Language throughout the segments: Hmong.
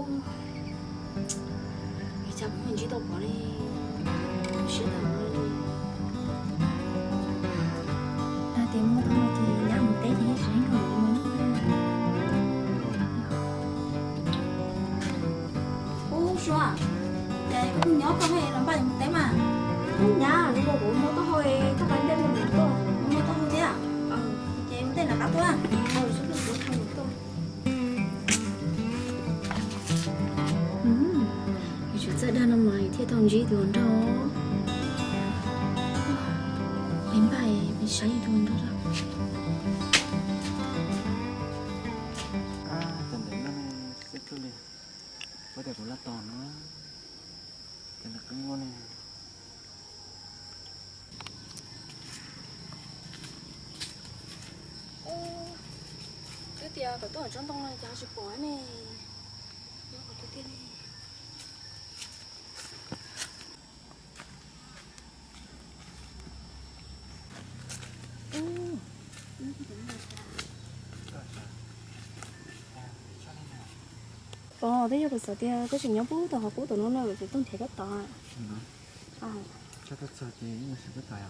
Ua cas kuv ho ntsib tau Pov ne, siab tag li. Tag tias muab tau ces nyab mus teb ces yeej tsis nrog kuv mus. Ub Suav, es koj pheej nyob koj los npaj yuav mus teb mas. Nyab, kuv muab taub hau, koj pab npaj mus tuaj, muab taub hau thiab. Ces mus tej nram qab tuaj. Yuav tsum txawj dag no mas thiaj tau ntsib tus hluas nraug. Peb npaj, peb saib tus hluas nraug. Cov ntawm no xwb li, puab tias kuv laj tos no, cov ntawm qub no ne. Twb tias kom tuaj tsob ntoo no cas tsis pom ne. Nyob qhov twg tiag ne? Pov, twb yog kuv xav tias koj tseem nyob pub tom qhov qub tom no na, kuv tuaj nrhiav koj tod. Txog ces xav koj tod.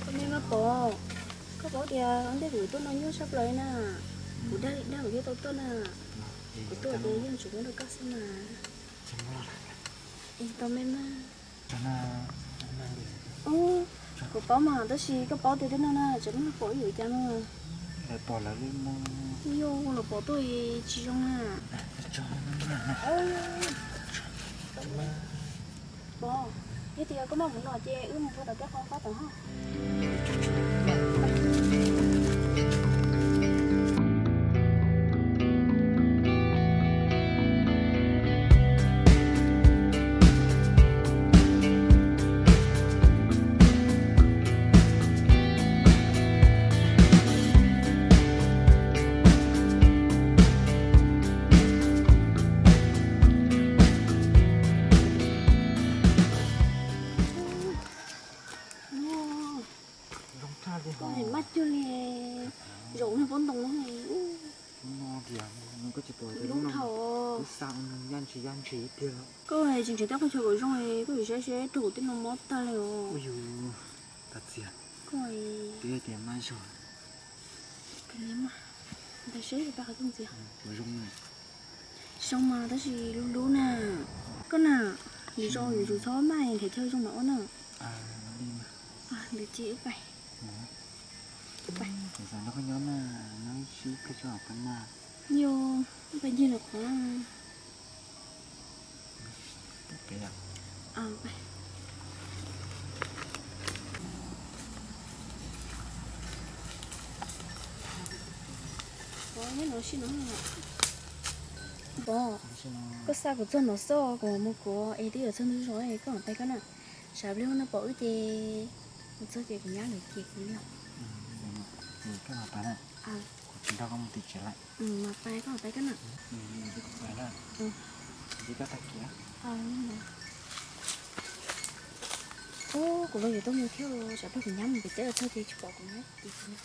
Koj me mas Pov, koj paub tias ua ntej kuv tuaj no nyuaj tshaj plaws na. Kuv dag li dag kuv thiaj tau tuaj na. Kuv tuaj ces yeej tsuas muab rau koj xwb mas. Es tau me mas. Kuv paub mas, tab sis koj paub tias tej no na tseem muaj pom ib yam cas no. Yog los pom tuaj tsis zoo na. Pov, yog tias koj maj mus no ces wb mus rau tom kab qhov qab tom hov. Koj maj cuag li zaum nag pob ntoo no. Koj tsis nrhiav tej qhov chaw kom zoo, koj yuav saib seb rau kuv tej no mob tag li os. Koj tias maj zog. Ntag seb pab qhov twg ntxiv. Zoo mas tab sis lub lub na. Koj na, lwm zaus yuav tsum txhob maj, nrhiav chaw zoo mas ua na. Lwm cia wb pais. Yog, wb pais ncig lawm qhov. Pov, koj xa kuv txog no xwb, kuv mus kuv es twb yuav txog ntug zos, koj mam pais koj na. Tsam pliag no pom wb ces kuv txog ces kuv nyab lawv cem kuv li. Koj mam pais na, kuv tsis nrog koj mus tim tsev lawm. Mam pais, koj mam pais koj na. Kuv pais na. Ub, kuv los yuav tuaj mus thiab, tsam pliag kuv nyab mus pem teb txog ces tsis pom kuv nyab cem kuv li.